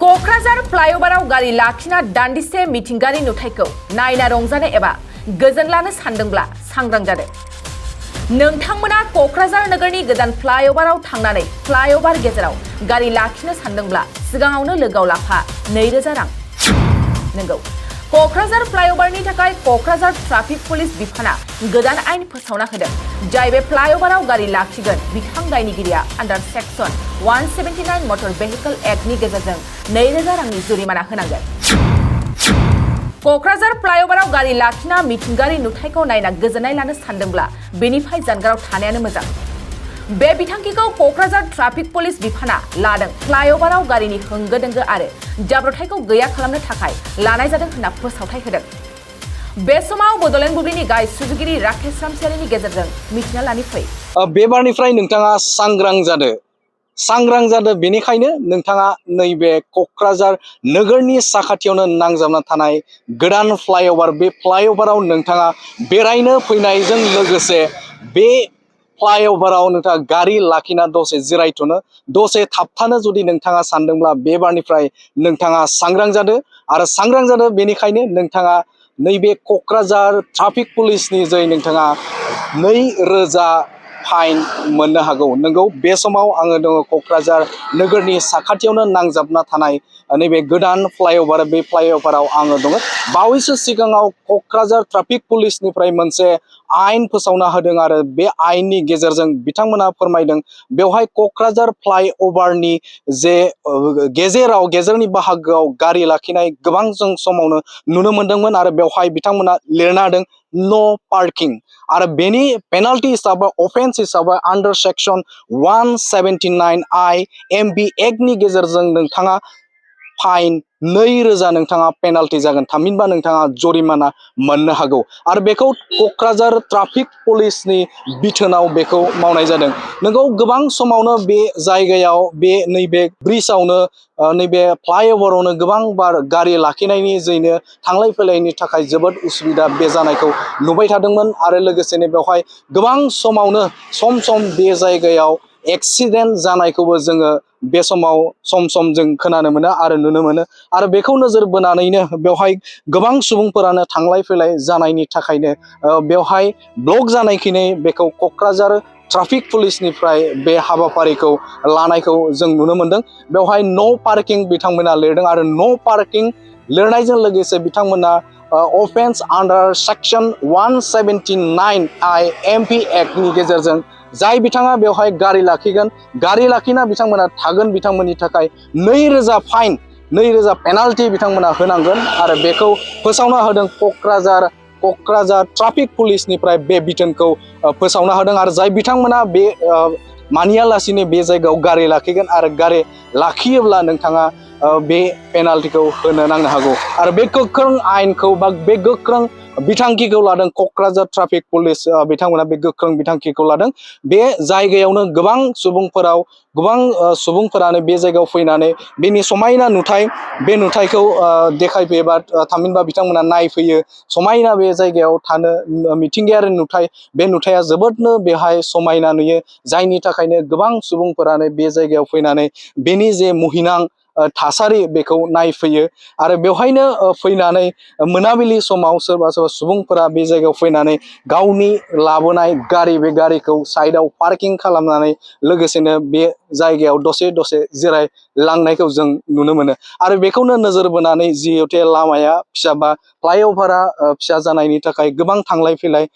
क'क्राझार फ्लाइअभाराव गारि लाखिना दान्दिसे मिथिंगारि नुथायखौ नायना रंजानो एबा गोजोन लानो सानदोंब्ला सांग्रां जादो। नोंथांमोना क'क्राझार नोगोरनि गोदान फ्लाइअभाराव थांनानै फ्लाइअभार गेजेराव गारि लाखिनो सानदोंब्ला सिगाङावनो लोगोआव लाफा 2000 रां। नंगौ, क'क्राझार फ्लाइअभारनि थाखाय क'क्राझार ट्राफिक पुलिस बिफाना गोदान आयेन फोसावना होदों, जाय बे फ्लाइअभाराव गारि लाखिगोन बिथां दायनिगिरिया आन्डार सेक्सन 179 मटर भेहिकल एक्टनि गेजेरजों 2000 रांनि जुरिमाना होनांगोन। क'क्राझार फ्लाइअभाराव गारि लाखिना मिथिंगारि नुथायखौ नायना गोजोननाय लानो सानदोंब्ला बेनिफ्राय जानगाराव थानायानो मोजां। बे बिथांखिखौ क'क्राझार ट्राफिक पुलिस बिफाना लादों फ्लाइअभाराव गारिनि होंगो दोंगो आरो जाब्रबथायखौ गैया खालामनो थाखाय लानाय जादों होनना फोसावथाय होदों। बे समाव बड'लेण्ड बुब्लिनि गाहाय सुजुगिरि राकेश रामसियारिनि गेजेरजों मिथिना लानि फै। बे बारनिफ्राय नोंथाङा सांग्रां जादो बेनिखायनो नोंथाङा नैबे क'क्राझार नोगोरनि साखाथियावनो नांजाबना थानाय गोदान फ्लाइअभार, बे फ्लाइअभाराव नोंथाङा बेरायनो फैनायजों लोगोसे बे फ्लाइअभाराव नोंथाङा गारि लाखिना दसे जिरायथ'नो, दसे थाबथानो जुदि नोंथाङा सानदोंब्ला बे बारनिफ्राय नोंथाङा सांग्रां जादो बेनिखायनो नोंथाङा नैबे क'क्राझार ट्राफिक पुलिसनि जै नोंथाङा 2000 फाइन मोननो हागौ। नंगौ, बे समाव आङो दङ क'क्राझार नोगोरनि साखाथियावनो नांजाबना थानाय नैबे गोदान फ्लाइअभार, बे फ्लाइअभाराव आङो दङ। बावैसो सिगाङाव क'क्राझार ट्राफिक पुलिसनिफ्राय मोनसे आयेन फोसावना होदों आरो बे आयेननि गेजेरजों बिथांमोना फोरमायदों बेवहाय क'क्राझार फ्लाइअभारनि जे गेजेरनि बाहागोआव गारि लाखिनाय गोबां जों समावनो नुनो मोनदोंमोन आरो बेवहाय बिथांमोना लिरना होदों नो पार्किं आरो बेनि पेनाल्टि हिसाबै अफेन्स हिसाबै आन्डार सेक्सन 179 I MB एक्टनि गेजेरजों नोंथाङा फाइन 2000 नोंथाङा पेनाल्टि जागोन, थामहिनबा नोंथाङा जरिमाना मोननो हागौ आरो बेखौ क'क्राझार ट्राफिक पुलिसनि बिथोनाव बेखौ मावनाय जादों। नोंगौ, गोबां समावनो बे जायगायाव बे नैबे ब्रिजआवनो नैबे फ्लाइअभारावनो गोबां बार गारि लाखिनायनि जैनो थांलाय फैलायनि थाखाय जोबोद उसुबिदा बे जानायखौ नुबाय थादोंमोन आरो लोगोसेनो बेवहाय गोबां समावनो सम बे जायगायाव एक्सिडेन्ट जानायखौबो जोङो बे समाव सम जों खोनानो मोनो आरो नुनो मोनो आरो बेखौ नोजोर बोनानैनो बेवहाय गोबां सुबुंफोरानो थांलाय फैलाय जानायनि थाखायनो बेवहाय ब्लक जानायखिनि बेखौ क'क्राझार ट्राफिक पुलिसनिफ्राय बे हाबाफारिखौ लानायखौ जों नुनो मोनदों। बेवहाय नो पार्किं बिथांमोना लिरदों आरो नो पार्किं लिरनायजों लोगोसे बिथांमोना offence under section 179 I MP एक्टनि गेजेरजों जाय बिथाङा बेवहाय गारि लाखिगोन, गारि लाखिना बिथांमोना थागोन, बिथांमोननि थाखाय 2000 फाइन, 2000 पेनाल्टि बिथांमोना होनांगोन आरो बेखौ फोसावना होदों क'क्राझार ट्राफिक पुलिसनिफ्राय बे बिथोनखौ फोसावना होदों आरो जाय बिथांमोना बे मानियालासिनो बे जायगायाव गारि लाखिगोन आरो गारि लाखियोब्ला नोंथाङा बे पेनाल्टिखौ होनो नांनो हागौ आरो बे गोख्रों आयेनखौ बा बे गोख्रों बिथांखिखौ लादों क'क्राझार ट्राफिक पुलिस बिथांमोना बे गोख्रों बिथांखिखौ लादों। बे जायगायावनो गोबां सुबुंफोरानो बे जायगायाव फैनानै बेनि समायना नुथाय, बे नुथायखौ देखायफैयोबा थामहिनबा बिथांमोना नायफैयो। समायना बे जायगायाव थानो मिथिंगायारि नुथाय, बे नुथाया जोबोदनो बेहाय समायना नुयो, जायनि थाखायनो गोबां सुबुंफोरानो बे जायगायाव फैनानै बेनि जे मुहिनां थासारि बेखौ नायफैयो आरो बेवहायनो फैनानै मोनाबिलि समाव सोरबा सुबुंफोरा बे जायगायाव फैनानै गावनि लाबोनाय गारि, बे गारिखौ साइडआव पार्किं खालामनानै लोगोसेनो बे जायगायाव दसे जिरायलांनायखौ जों नुनो मोनो आरो बेखौनो नोजोर बोनानै जिहेथु लामाया फिसा बा फ्लाइअभारा फिसा जानायनि थाखाय गोबां थांलाय फैलाय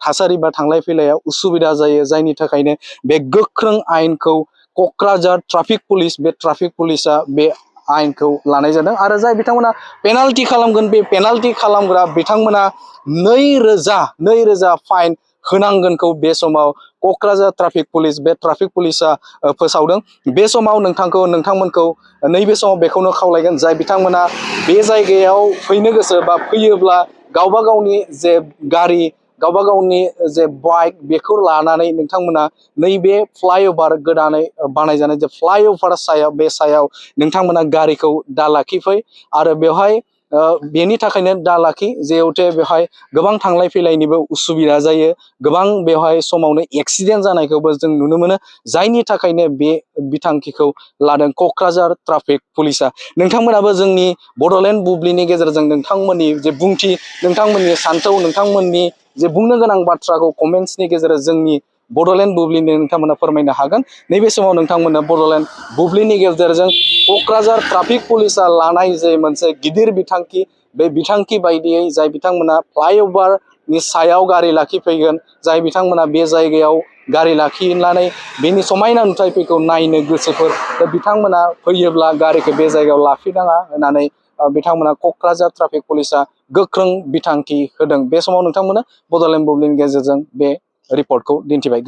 थासारि बा थांलाय फैलाया उसुबिदा जायो, जायनि थाखायनो बे गोख्रों आयेनखौ क'क्राझार ट्राफिक पुलिस, बे ट्राफिक पुलिसा बे आयेनखौ लानाय जादों आरो जाय बिथांमोना पेनाल्टि खालामगोन, बे पेनाल्टि खालामग्रा बिथांमोना 2000 फाइन होनांगोनखौ बे समाव क'क्राझार ट्राफिक पुलिस, बे ट्राफिक पुलिसा फोसावदों। बे समाव नोंथांमोनखौ नैबे समाव बेखौनो खावलायगोन जाय बिथांमोना बे जायगायाव फैनो गोसो बा फैयोब्ला गावबा गावनि जे गारि, गावबा गावनि जे बाइक बेखौ लानानै नोंथांमोना नैबे फ्लाइअभार गोदानै बानायजानाय जे फ्लाइअभार सायाव नोंथांमोना गारिखौ दा लाखिफै आरो बेवहाय बेनि थाखायनो दा लाखि जिहेथु बेवहाय गोबां थांलाय फैलायनिबो उसुबिदा जायो, गोबां बेवहाय समावनो एक्सिडेन्ट जानायखौबो जों नुनो मोनो। जायनि थाखायनो बे बिथांखिखौ लादों क'क्राझार ट्राफिक पुलिसा। नोंथांमोनाबो जोंनि बड'लेण्ड बुब्लिनि गेजेरजों नोंथांमोननि जे बुंथि, नोंथांमोननि सान्थौ, नोंथांमोननि जे बुंनो गोनां बाथ्राखौ कमेन्ट्सनि गेजेरजों जोंनि बड'लेण्ड बुब्लिनो नोंथांमोना फोरमायनो हागोन। नैबे समाव नोंथांमोना बड'लेण्ड बुब्लिनि गेजेरजों क'क्राझार ट्राफिक पुलिसा लानाय जे मोनसे गिदिर बिथांखि, बे बिथांखि बायदियै जाय बिथांमोना फ्लाइअभारनि सायाव गारि लाखिफैगोन, जाय बिथांमोना बे जायगायाव गारि लाखिनानै बेनि समायना नुथायफोरखौ नायनो गोसोफोर, बिथांमोना फैयोब्ला गारिखौ बे जायगायाव लाखिनाङा होननानै बिथांमोना क'क्राझार ट्राफिक पुलिसा गोख्रों बिथांखि होदों। बे समाव नोंथांमोना बड'लेण्ड बुब्लिनि गेजेरजों बे रिपर्टखौ दिन्थिबाय।